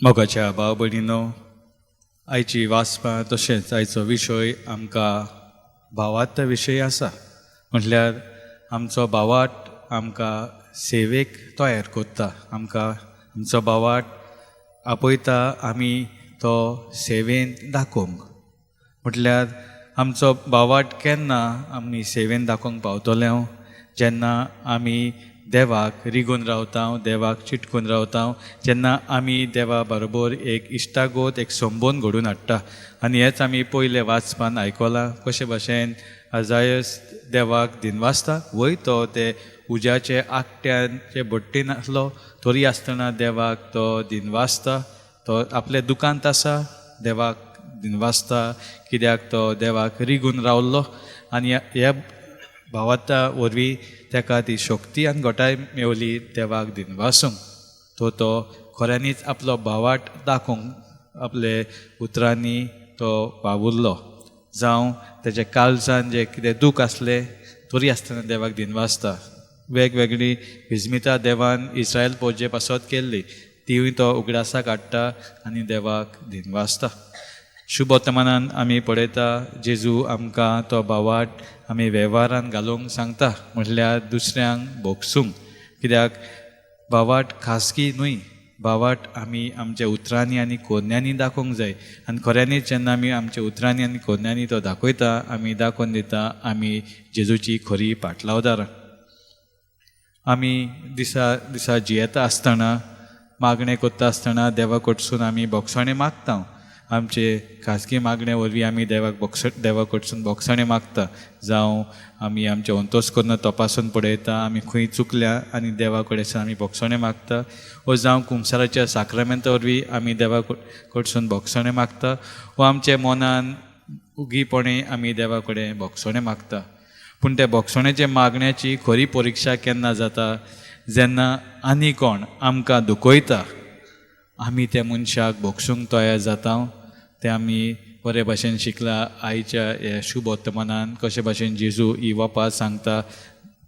मोगाच्या भाव भयणीनो, आयची वाचपां तशेंच आयचो विशय आमकां भावार्थ विशय आसा. म्हटल्यार आमचो भावार्थ आमकां सेवेक तयार करता, आमकां आमचो भावार्थ आपयता आमी तो सेवेंत दाखोवंक. म्हटल्यार आमचो भावार्थ केन्ना आमी सेवेन दाखोवंक पावतले? जेन्ना आमी देवाक रिगून रावता, देवाक चिटकून रावता, जेन्ना आमी देवा बरोबर एक इश्टागत, एक संबंद घडोवन हाडटा. आनी हेच आमी पयले वाचपान आयकलां, कशे भाशेन अजायस देवाक दिनवासता. वय तो ते उज्याचे आकट्याचे भट्टीन आसलो तरी आसतना देवाक तो दिनवासता. तो आपले दुकांत आसा, देवाक दिनवासता, कित्याक तो देवाक रिगून रावल्लो. आनी ह्या भावार्था वरवीं ताका ती शक्ती आनी घटाय मेवली देवाक दिनवासूंक. तो तो खऱ्यांनीच आपलो भावार्थ दाखोवंक आपले उतरांनी तो वावुरलो. जावं तेच्या काळजान जें कितें दूख आसलें तरी आसतना देवाक दिनवासता. वेगवेगळी विस्मिता देवान इस्रायल पोजे पासत केल्ली तिवूय तो उगडासाक हाडटा आनी देवाक दिनवासता. शुभ वर्तमानान आमी पळयता जेजू आमकां तो भावार्थ आमी वेव्हारान घालूंक सांगता, म्हटल्यार दुसऱ्यांक भोगसूंक. कित्याक भावार्थ खासगी न्हय, भावार्थ आमी आमच्या उतरांनी आनी कोन्यांनी दाखोवंक जाय. आनी खऱ्यांनीच जेन्ना आमी आमच्या उतरांनी आनी कोन्यांनी तो दाखयता, आमी दाखोवन दिता आमी जेजूची खरी पाटलावदारां. आमी दिसा दिसा जियेता आसतना, मागणें करता आसतना देवा कडसून आमी बोगसणें मागता. आमचे खाजगी मागणे वरवीं आमी देवाक देवा कडसून बोगसणें मागता. जावं आमी आमचें अंतोस करून तपासून पळयता आमी खंय चुकल्या आनी देवा कडेन आमी बोगसणें मागता. वो जावं कुमसाराच्या साक्रामेंता वरवीं आमी देवा कडसून बोगसणें मागता. वो आमच्या मनान उगीपणे आमी देवा कडेन बोगसणें मागता. पूण त्या बोगसण्याच्या मागण्याची खरी परिक्षा केन्ना जाता? जेन्ना आनी कोण आमकां दुखयता, आमी त्या मनशाक बोगसूंक तयार जाता. तें आमी बरे भाशेन शिकला आयच्या ह्या शुभ वर्तमानान, कशे भाशेन जेजू ही वपात सांगता.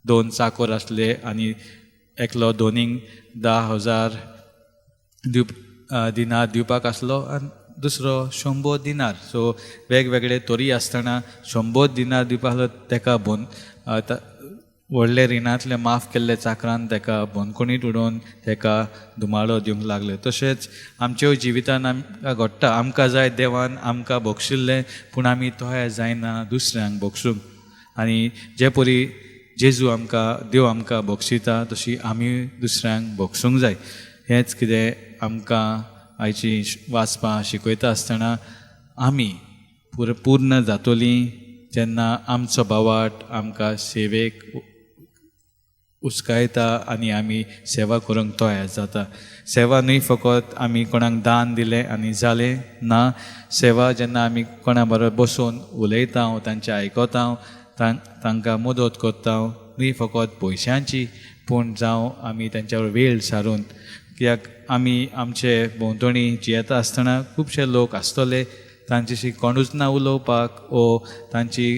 दोन चाकोर आसले आनी एकलो दोनींक 10,000 दिनार दिवपाक आसलो आनी दुसरो 100 दिनार. सो वेगवेगळे तरी आसतना 100 दिनार दिवपाक आसलो तेका व्हडले रिणांतले माफ केल्ले चाकरान तेका बंदखणीत उडोवन तेका धुमाळो दिवंक लागले. तशेंच आमच्या जिवितान आमकां घडटा, आमकां जाय देवान आमकां बक्षिल्लें, पूण आमी तयार जायना दुसऱ्यांक बक्षूंक. आनी जे परी जेजू आमकां, देव आमकां बक्षिता, तशी आमी दुसऱ्यांक बक्षूंक जाय. हेंच कितें आमकां आयची वाचपां शिकयता आसतना आमी पूर्ण जातोली जेन्ना आमचो भावार्थ आमकां सेवेक उस्कायता आनी आमी सेवा करूंक तयार जाता. सेवा न्हय फकत आमी कोणाक दान दिलें आनी जालें ना. सेवा जेन्ना आमी कोणा बरोबर बसून उलयता, तांचें आयकता, तांकां मदत करता, न्हय फकत पयशांची, पूण जावं आमी तांच्या वेळ सारून. कित्याक आमी आमचे भोंवतणी जियेता आसतना खुबशे लोक आसतले तांच्याशी कोणूच ना उलोवपाक ओ तांची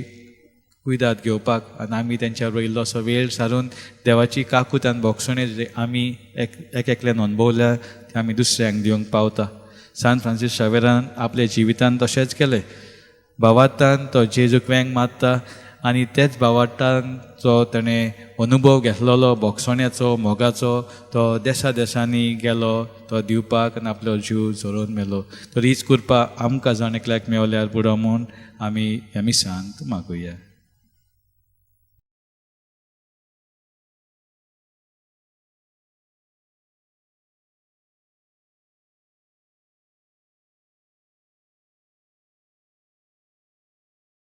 कुयदाद घेवपाक, आनी आमी तेंच्या बरोबर इल्लोसो वेळ सारून देवाची काकूत आनी बोगसणें जे आमी एक एकल्यान अणभवल्या ते आमी दुसऱ्यांक दिवंक पावता. सान फ्रांसीस शावेरान आपल्या जिवितान तशेंच केलें. भावार्थान तो जेजूक वेंग मारता आनी तेच भावार्थान जो ताणें अनुभव घेतलेलो बोगसण्याचो, मोगाचो, तो देसा देसांनी गेलो तो दिवपाक आनी आपलो जीव झरोवन मेलो. तर हीच कृपा आमकां जाण एकल्याक मेवल्यार पुरो म्हूण आमी ह्या मिसांत मागुया.